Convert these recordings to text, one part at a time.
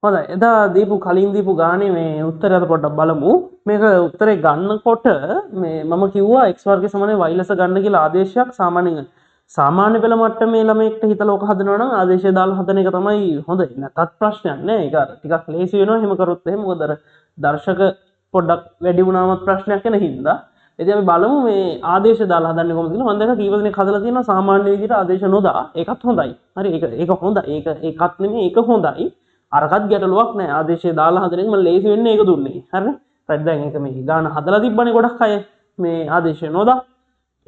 හොඳයි, එදා දීපු කලින් දීපු ගානේ මේ උත්තරය අද පොඩ්ඩක් බලමු. මේක උත්තරේ ගන්නකොට මේ මම කිව්වා x වර්ගය සමානයි y ලෙස ගන්න කියලා ආදේශයක්. සාමාන්‍යයෙන් සාමාන්‍ය පෙළ මට්ටමේ ළමයෙක්ට හිතලා ඕක හදනවා නම් ආදේශය දාලා හදන එක තමයි හොඳ. නැතත් ප්‍රශ්නයක් නෑ. ඒක අර ටිකක් ලේසි වෙනවා එහෙම කරොත් එහෙම. මොකද අර දර්ශක පොඩ්ඩක් වැඩි වුණාමත් ප්‍රශ්නයක් එන හින්දා. ඉතින් අපි බලමු මේ ආදේශ දාලා හදන්නේ කොහොමද කියලා. මම දැක්කා කීප දෙනෙක් හදලා තියෙනවා සාමාන්‍ය විදිහට ආදේශ නොදා. ඒකත් හොඳයි. හරි, ඒක ඒක හොඳයි. ඒක ඒකත් නෙමෙයි, ඒක හොඳයි. අරකත් ගැටලුවක් නෑ. ආදේශය දාලා හදන එක මම ලේසි වෙන්නේ ඒක දුන්නේ. හරිනේ? රයිට්, දැන් ඒක මේ ගාන හදලා තිබ්බනේ ගොඩක් අය මේ ආදේශය නොදා.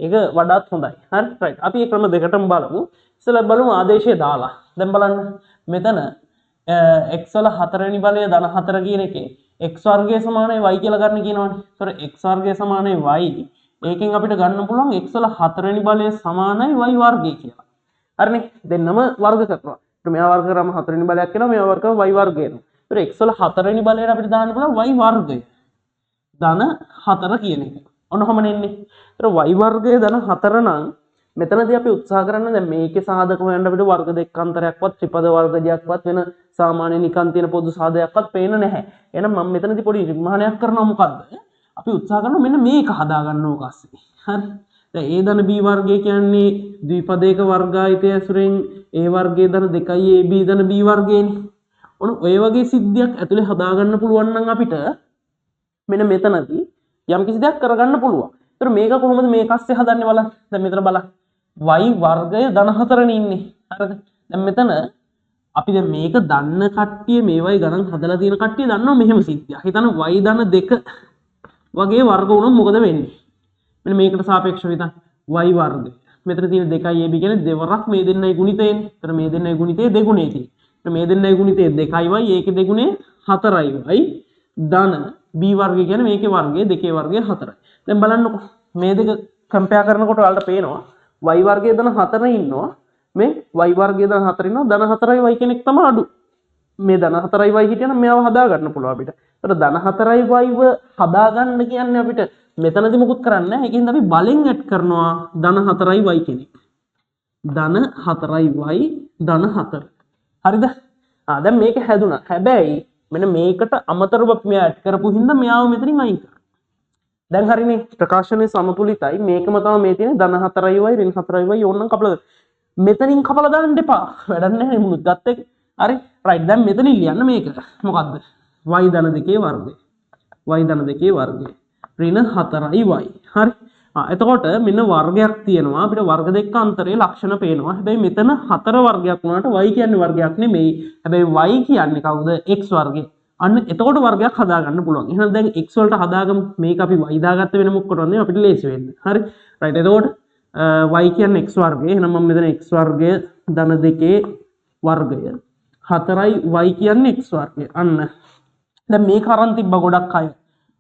ඒක වඩාත් හොඳයි. හරි, රයිට්. අපි මේ ක්‍රම දෙකටම බලමු. ඉස්සෙල්ලා බලමු ආදේශය දාලා. දැන් බලන්න මෙතන x වල හතරවෙනි බලය ධන 4 කියන එකේ x වර්ගය සමානයි y කියලා ගන්න කියනවනේ. ඒතර x වර්ගය සමානයි y. ඒකෙන් අපිට ගන්න පුළුවන් x වල හතරවෙනි බලය සමානයි y වර්ගය කියලා. හරිනේ? දෙන්නම වර්ග කරනවා. ඒතර මෙයා වර්ග කරාම හතරවෙනි බලයක් එනවා, මෙයා වර්ග කරාම y වර්ගය එනවා. ඒතර x වල හතරවෙනි බලයට අපිට දාන්න පුළුවන් y වර්ගය ධන 4 කියන එක. ඔන්න ඔහොමනේ එන්නේ. ඒතර y වර්ගය ධන 4 නම් මෙතනදී අපි උත්සාහ කරන්න දැන් මේකේ සාධක හොයන්න අපිට වර්ග දෙක අන්තරයක්වත් ත්‍රිපද වර්ගජයක්වත් වෙන සාමාන්‍ය නිකන් තියෙන පොදු සාධකයක්වත් පේන නැහැ. එහෙනම් මම මෙතනදී පොඩි නිර්මාණයක් කරනවා. මොකද්ද? අපි උත්සාහ කරනවා මෙන්න මේක හදාගන්න ඕක අස්සේ. හරි. දැන් a ධන b වර්ගය කියන්නේ ද්විපදයක වර්ගායතය ඇසුරෙන් a වර්ගය ධන 2 ab ධන b වර්ගයනේ. ඔන්න ඔය වගේ සිද්ධියක් ඇතුලේ හදාගන්න පුළුවන් නම් අපිට මෙන්න මෙතනදී යම් කිසි දෙයක් කරගන්න පුළුවන්. ඒතර මේක කොහොමද මේක අස්සේ හදන්නේ බලන්න. දැන් මෙතන බලන්න. y වර්ගය ධන 4නේ ඉන්නේ. හරිද? දැන් මෙතන අපි දැන් මේක දන්න කට්ටිය, මේ වයි ගණන් හදලා තියෙන කට්ටිය දන්නවා මෙහෙම සිද්ධියක්. හිතන්න y ධන 2 වගේ වර්ග වුණොත් මොකද වෙන්නේ? මෙන්න මේකට සාපේක්ෂව හිතන්න y වර්ගය. මෙතන තියෙන 2 ab කියන්නේ දෙවරක් මේ දෙන්නයි ගුණිතයනේ. ඒතර මේ දෙන්නයි ගුණිතය දෙගුණේ තියෙන්නේ. ඒතර මේ දෙන්නයි ගුණිතය 2y, ඒකේ දෙගුණේ 4y ධන b වර්ගය කියන්නේ මේකේ වර්ගය, දෙකේ වර්ගය 4යි. දැන් බලන්නකෝ මේ දෙක කම්පෙයාර් කරනකොට ඔයාලට පේනවා y වර්ගය ධන 4 ඉන්නවා, මේ y වර්ගය ධන 4 ඉන්නවා, ධන 4යි y කෙනෙක් තමයි අඩු. මේ ධන 4යි y හිටියනම් මෙයාව හදා ගන්න පුළුවන් අපිට. ඒතර ධන 4යි y ව හදාගන්න කියන්නේ අපිට මෙතනදි මොකුත් කරන්නේ නැහැ. ඒකෙන්ද අපි බලෙන් ඇඩ් කරනවා ධන 4යි y කෙනෙක්. ධන 4යි y ධන 4. හරිද? ආ, දැන් මේක හැදුනා. හැබැයි මෙන්න මේකට අමතරව අපි මෙයා ඇඩ් කරපු හින්දා මෙයාව මෙතනින් අයින් කරා. දැන් හරිනේ, ප්‍රකාශනයේ සමතුලිතයි. මේකම තමයි මේ තියෙන ධන 4යි y ඍණ 4යි y ඕනනම් කපලා දාන්න. මෙතනින් කපලා දාන්න එපා. වැඩක් නැහැ නේ මුනුත් ගත්ත එක. හරි, රයිට්. දැන් මෙතනින් ලියන්න මේක. මොකද්ද? y ධන දෙකේ වර්ගය. y ධන දෙකේ වර්ගය. ඍණ 4යි y. හරි. ආ, එතකොට මෙන්න වර්ගයක් තියෙනවා. අපිට වර්ග දෙක අන්තරයේ ලක්ෂණ පේනවා. හැබැයි මෙතන හතර වර්ගයක් වුණාට y කියන්නේ වර්ගයක් නෙමෙයි. හැබැයි y කියන්නේ කවුද? x වර්ගය. අන්න එතකොට වර්ගයක් හදාගන්න පුළුවන්. එහෙනම් දැන් x වලට හදාගමු. මේක අපි y දාගත්ත වෙන මොකටවත් නෙමෙයි, අපිට ලේසි වෙන්න. හරි. රයිට්. එතකොට y කියන්නේ x වර්ගය. එහෙනම් මම මෙතන x වර්ගය ධන දෙකේ වර්ගය 4යි y කියන්නේ x වර්ගය. අන්න දැන් මේක අරන් තිබ්බ ගොඩක් අය.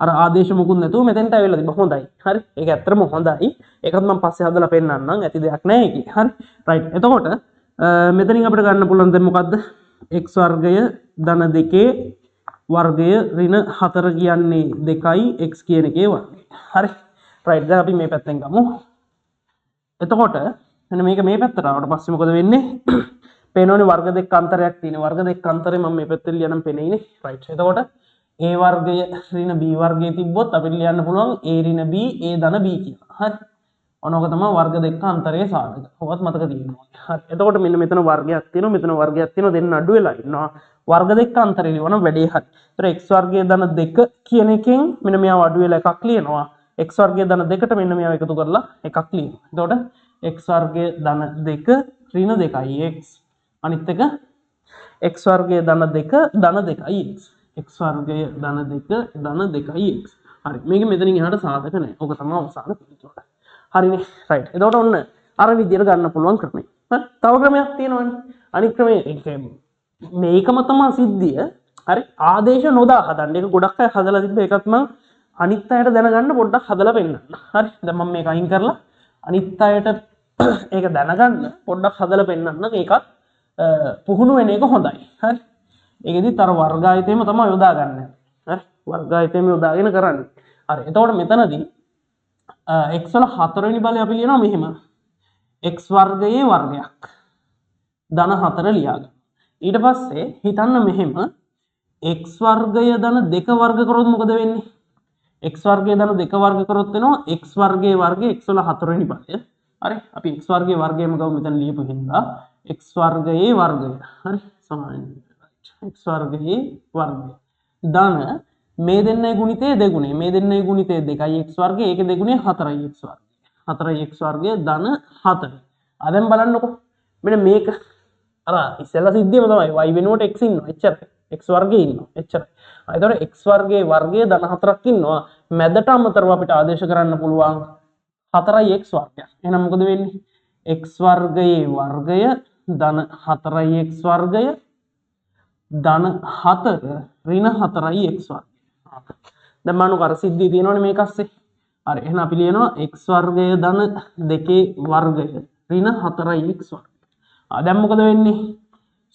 අර ආදේශ මොකුත් නැතුව මෙතෙන්ට ඇවිල්ලා තිබ්බ. හොඳයි. හරි. ඒක ඇත්තටම හොඳයි. ඒකත් මම පස්සේ හදලා පෙන්නන්නම්. ඇති දෙයක් නෑ ඒකේ. හරි. රයිට්. එතකොට මෙතනින් අපිට ගන්න පුළුවන් දැන් මොකද්ද? x වර්ගය ධන දෙකේ වර්ගය ඍණ 4 කියන්නේ 2යි x කියන එකේ වර්ගය. හරි. රයිට්. දැන් අපි මේ පැත්තෙන් ගමු. එතකොට මෙන්න මේක මේ පැත්තට ආවට පස්සේ මොකද වෙන්නේ? පේනවනේ වර්ග දෙක අන්තරයක් තියෙන. වර්ග දෙක අන්තරේ මම මේ පැත්තෙන් ලියනම් පෙනෙයිනේ. රයිට්. එතකොට a වර්ගය ඍණ b වර්ගය තිබ්බොත් අපිට ලියන්න පුළුවන් a ඍණ b a ධන b කියලා. හරි. ඔන්න ඔක තමයි වර්ග දෙක අන්තරයේ සාධක. ඔකත් මතක තියෙන්න ඕනේ. හරි. එතකොට මෙන්න මෙතන වර්ගයක් තියෙනවා, මෙතන වර්ගයක් තියෙනවා, දෙන්න අඩු වෙලා ඉන්නවා. වර්ග දෙක අන්තරේ ලියවනම් වැඩේ හරි. ඒතර x වර්ගය ධන 2 කියන එකෙන් මෙන්න මෙයාව අඩු වෙලා එකක් ලියනවා. x වර්ගය ධන 2ට මෙන්න මෙයාව එකතු කරලා එකක් ලියනවා. එතකොට x වර්ගය ධන 2 ඍණ 2යි x, අනිත් එක x වර්ගය ධන 2 ධන 2යි x, x වර්ගය ධන 2 ධන 2යි x. හරි. මේක මෙතනින් එහාට සාධක නෑ. ඔක තමයි අවසාන පිළිතුර. හරිනේ. රයිට්. එතකොට ඔන්න අර විදියට ගන්න පුළුවන් ක්‍රමය. හරි. තව ක්‍රමයක් තියෙනවනේ. අනිත් ක්‍රමය මේකම තමයි සිද්ධිය. හරි. ආදේශ නොදා හදන්න. ඒක ගොඩක් අය හදලා තිබ්බ එකත් මං අනිත් අයට දැනගන්න පොඩ්ඩක් හදලා පෙන්නන්න. හරි. දැන් මම මේක අයින් කරලා අනිත් අයට ඒක දැනගන්න පොඩ්ඩක් හදලා පෙන්නන්න. ඒකත් පුහුණු වෙන එක හොඳයි. හරි. ඒකෙදිත් අර වර්ගායතයම තමයි යොදාගන්නේ. හරි. වර්ගායතයම යොදාගෙන කරන්නේ. හරි. එතකොට මෙතනදී x වල හතරවෙනි බලය අපි ලියනවා මෙහෙම. x වර්ගයේ වර්ගයක් ධන 4 ලියාගන්න. ඊට පස්සේ හිතන්න මෙහෙම x වර්ගය ධන 2 වර්ග කරොත් මොකද වෙන්නේ? X වර්ගය ධන 2 වර්ග කරොත් වෙනවා x වර්ගයේ වර්ගය x වල හතරවෙනි පදය. හරි, අපි x වර්ගයේ වර්ගයම ගමු මෙතන ලියපු හින්දා. X වර්ගයේ වර්ගය. හරි, සමානයි. X වර්ගයේ වර්ගය ධන මේ දෙන්නයි ගුණිතය දෙගුණේ, මේ දෙන්නයි ගුණිතය 2යි x වර්ගය, ඒකේ දෙගුණේ 4යි x වර්ගය. 4යි x වර්ගය ධන 4. ආ දැන් බලන්නකෝ. මෙන්න මේක අර ඉස්සෙල්ලා සිද්ධියම තමයි. Y වෙනුවට x ඉන්නවා. එච්චරයි. X වර්ගයේ ඉන්නවා. එච්චරයි. ආ එතකොට x වර්ගයේ වර්ගය ධන 4ක් ඉන්නවා. මැදට අමතරව අපිට ආදේශ කරන්න පුළුවන් 4යි x වර්ගයක්. එහෙනම් මොකද වෙන්නේ? X වර්ගයේ වර්ගය ධන 4යි x වර්ගය ධන 4 ඍණ 4යි x වර්ගය. දැන් බලන්නකෝ, අර සිද්ධිය තියෙනවනේ මේක අස්සේ. හරි, එහෙනම් අපි ලියනවා x වර්ගය ධන 2 වර්ගය ඍණ 4යි x වර්ගය. ආ දැන් මොකද වෙන්නේ?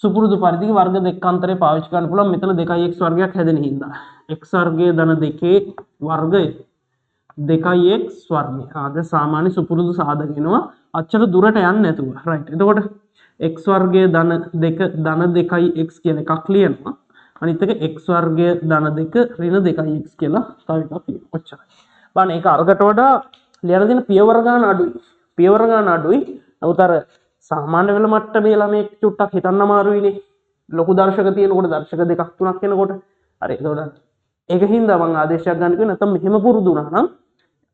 සුපුරුදු පරිදි වර්ග දෙක අන්තරේ පාවිච්චි කරන්න පුළුවන් මෙතන 2යි x වර්ගයක් හැදෙන හින්දා. X වර්ගය ධන 2 වර්ගය 2යි x වර්ගය. ආ දැන් සාමාන්‍ය සුපුරුදු සාධක එනවා. අච්චර දුරට යන්නේ නැතුව. රයිට්. එතකොට x වර්ගය ධන 2 ධන 2යි x කියලා එකක් ලියනවා. අනිත් එක x වර්ගය ධන 2 ඍණ 2යි x කියලා තව එකක් ලියනවා. ඔච්චරයි. බලන්න, ඒක අරකට වඩා ලියලා දෙන පියවර ගාන අඩුයි. පියවර ගාන අඩුයි. නමුත් අර සාමාන්‍ය වෙල මට්ටමේ ළමයෙක් චුට්ටක් හිතන්න අමාරුයිනේ. ලොකු දර්ශක තියෙනකොට, දර්ශක දෙකක් තුනක් එනකොට. හරි, එතකොට ඒක හින්දා මං ආදේශයක් ගන්න කිව්වේ. නැත්නම් මෙහෙම පුරුදු වුණා නම්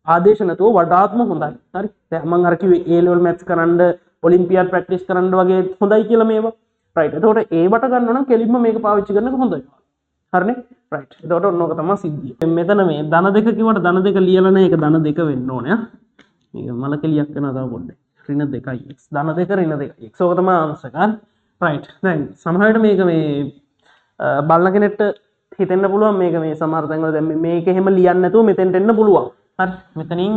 ආදේශ නැතුව වඩාත්ම හොඳයි. හරි. දැන් මං අර කිව්වේ ඒ ලෙවල් මැත්ස් කරන්න, ඔලිම්පියාඩ් ප්‍රැක්ටිස් කරන්න වගේ හොඳයි කියලා මේවා. රයිට්. එතකොට ඒවට ගන්න නම් කෙලින්ම මේක පාවිච්චි කරන එක හොඳයි. හරිනේ? රයිට්. එතකොට ඔන්න ඕක තමයි සිද්ධිය. මෙතන මේ ධන දෙක කිව්වට ධන දෙක ලියලා නැහැ. ඒක ධන දෙක වෙන්න ඕනේ. ආ. මේක මල කෙලියක් වෙනවා තව පොඩ්ඩක්. ඍණ 2යි x. ධන දෙක ඍණ 2යි x. ඕක තමයි ආන්සර් එක. රයිට්. දැන් සමහර විට මේක මේ බලන කෙනෙක්ට හිතෙන්න පුළුවන් මේක මේ සමහර තැන්වල දැන් මේක එහෙම ලියන්න නැතුව මෙතෙන්ට එන්න පුළුවන්. හරි. මෙතනින්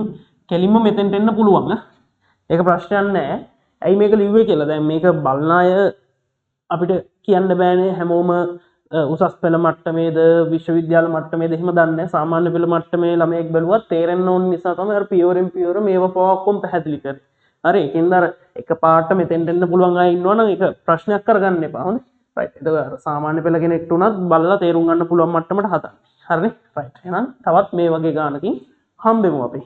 කෙලින්ම මෙතෙන්ට එන්න පුළුවන්. ඈ. ඒක ප්‍රශ්නයක් නෑ. ඇයි මේක ලිව්වේ කියලා. දැන් මේක බලන අය අපිට කියන්න බෑනේ හැමෝම උසස් පෙළ මට්ටමේද විශ්වවිද්‍යාල මට්ටමේද එහෙම දන්නේ නෑ. සාමාන්‍ය පෙළ මට්ටමේ ළමයෙක් බැලුවත් තේරෙන්න ඕන නිසා තමයි අර පියවරෙන් පියවර මේව පවා ඔක්කොම පැහැදිලි කරේ. හරි, ඒකෙන්ද අර එක පාට මෙතෙන්ට එන්න පුළුවන් අය ඉන්නවා නම් ඒක ප්‍රශ්නයක් කරගන්න එපා. හොඳේ. රයිට්. එතකොට අර සාමාන්‍ය පෙළ කෙනෙක්ට උනත් බලලා තේරුම් ගන්න පුළුවන් මට්ටමට හදන්න. හරිනේ? රයිට්. එහෙනම් තවත් මේ වගේ ගානකින් හම්බෙමු අපි.